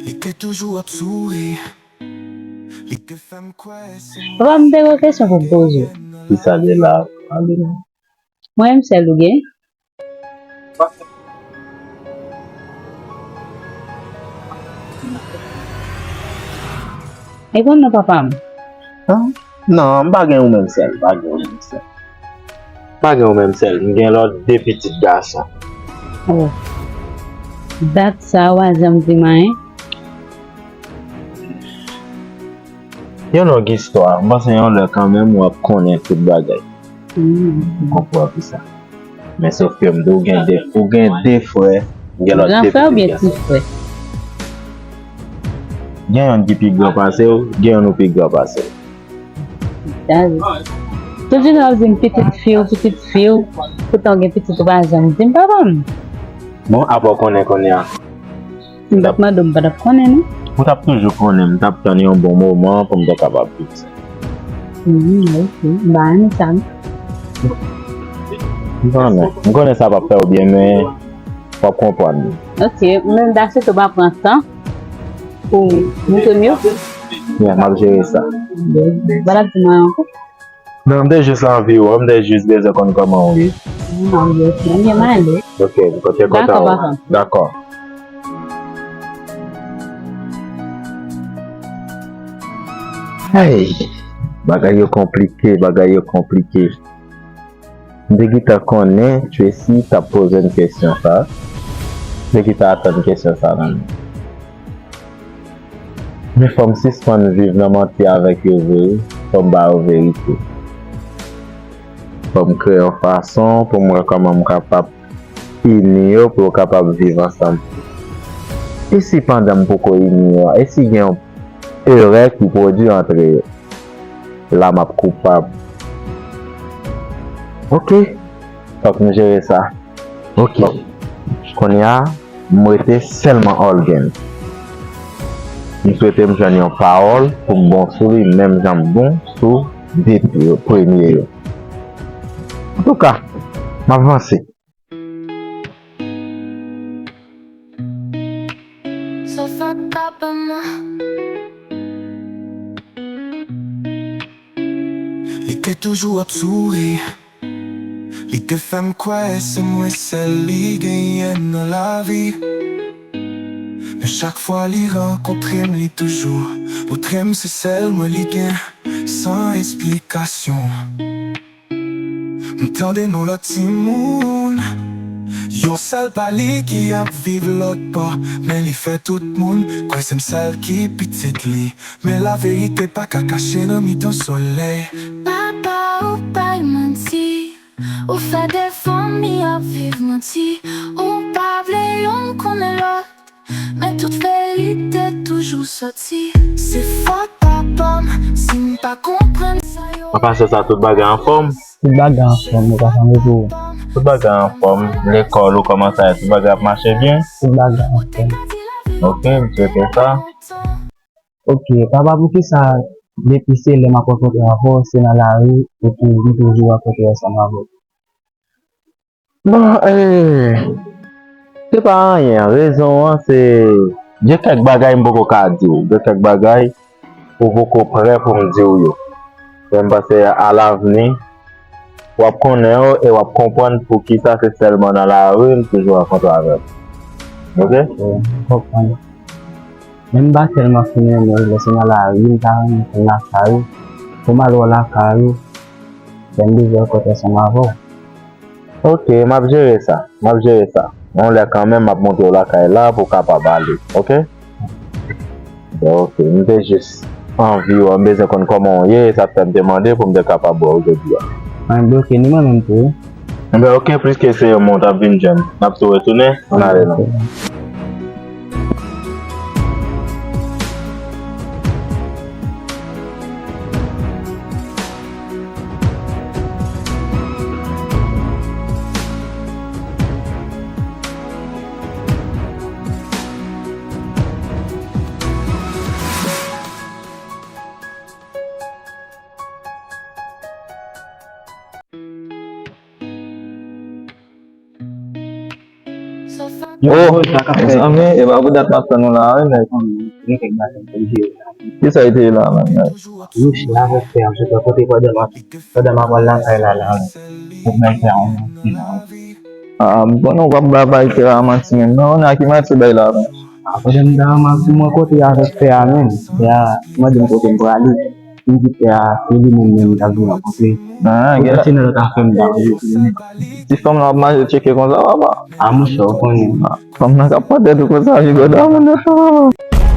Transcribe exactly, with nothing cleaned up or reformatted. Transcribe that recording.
Li te toujou ap souri. Li te fè m kwè se... Papa, m te gen yon kesyon pou m poze w. Ki sa gen la? Pale non. Mwen menm sèl ou gen? Reponn non, papa m. An? Non, m pa gen ou menm sèl, m pa gen ou menm sèl. M pa gen ou menm sèl, m gen lòt de pitit gason. Oh. Dat sa w pa janm di m anyen? Yon long istwa, m panse yon lè kanmenm w ap konnen tout bagay. Mm. Ou konprann sa. Men sòf ke m di w gen de, ou gen de frè, m gen lòt de pitit gason. Gran frè oubyen ti frè? Gen youn ki pi gran pase w, gen youn ou pi gran pase l. Gade. Tout jounen w ap di m pitit fi w, pitit fi w, poutan w gen pitit ou pa janm di m, papa m. Bon, apa w konnen kounye a? Si m t ap mande w, m pa t ap konnen, non. Ou t ap toujou konnen, m t ap tann yon bon moman pou m te kapab di w sa. Hmm, ok. M pa renmen sa, non. M konnen. M konnen sa p ap fè w byen, men w ap konprann. Ok, men m ta swete w pa pran tan pou w montre m yo. Yeah, m ap jere sa. Bon, w pa t ap di mwen ankò? Non, m te jis anvi wè w, m te jis bezwen konn kòman w ye. M anvi w, m byen, m ale. Ok, m konte kontan wè w. Dakò, papa. Dakò. Hey, bagay yo konplike, bagay yo konplike. M te gentan konnen Tracy t ap poze m kesyon sa. M te gentan atann kesyon sa nan men. Men fò m sispann viv nan manti avèk yo vre wi. Fò m ba yo verite. Fò m kreye yon fason pou m wè kòman m kapab ini yo pou yo kapab viv ansanm. E si pandan m poko ini yo a, e si gen yon erè ki pwodui antre yo? La m ap koupab. Ok. Fòk nou jere sa. Ok. Kounye a, m rete sèlman Olguens. M swete m jwenn yon pawòl pou m bon sou li, menm jan m bon sou de premye yo. Antouka, m ap vanse. Sa fè pa ban mwen. Li te toujou ap souri. Li te fè m kwè se mwen sèl li genyen nan lavi. Men chak fwa li rankontre m, li toujou montre m se sèl mwen li gen, san esplikasyon. M tande non lòt timoun, yon sèl pa li ki ap viv lòt bò, men li fè tout moun kwè se m sèl ki pitit li. Men laverite pa ka kache nan mitan solèy. Papa, ou bay manti, ou fè de fanmi ap viv manti, ou pa vle youn konnen lòt. Men tout verite toujou soti. Se fòt papa m si m pa konprann sa yo. Papa, se sa, tout bagay anfòm? Tout bagay anfòm, ou pa sanble pou ou? Tout bagay anfòm, lekòl ou kòman sa ye, tout bagay ap mache byen? Tout bagay anfòm. Ok, m swete sa. Ok, papa, poukisa depi se lè m ap rankontre avè w, se nan lari ou tou-, nou toujou rankontre ansanm avè w? Bon, eh, se pa anyen. Rezon an se, gen kèk bagay m poko ka di w. Gen kèk bagay ou poko prè pou m di w yo. Men m panse alavni, w ap konnen yo e w ap konprann poukisa se sèlman nan lari m toujou rankontre avè w. Ok? Ok, m konprann. Men m pa tèlman fin renmen w, lè se nan lari m ta renmen konn lakay ou. Pou m al wè w lakay ou, lè m bezwen rankontre ansanm avè w. Ok, m ap jere sa. M ap jere sa. Yon lè kanmenm, m ap montre w lakay la pou w kapab ale. Ok? Bon, ok. M te jis anvi wè, m bezwen konn kòman w ye, e sa k fè m te mande pou m te kapab wè w jodi a. Anben, ok, ni mwen menm tou. Anben, ok, pliske se yon moun t ap vin jwenn. N ap tou retounen, ann ale non. Sa Yo, oh, sa k ap fèt? Mezanmi, e pa pou dat m ap tann ou la, wi, nèg. Gen kèk bagay pou jere. Kisa li te ye la, menm, nèg? Wi, chè, avèk frè a, se kote pandan m ap, pandan m ap al lakay la, la, wi. Pou mèt frè a, wi, se la, wi. Ah, bon, nou p ap ba bay frè a manti, menm. Non, nan ki manti bay la, menm? Ah, pandan m t ap, m ap, mwen kote avèk frè a, menm. Frè a mande m kote m prale. M di frè a, se li menm, menm, m t ap vin rankontre. Ah, gen ti nan lòt afè m ta vle di. Ti fanm nan ap mache tcheke konsa, papa. Ah, monchè, ou konnen. Ah, fanm nan k ap pran tèt ou konsa, jigoda moun nan, papa.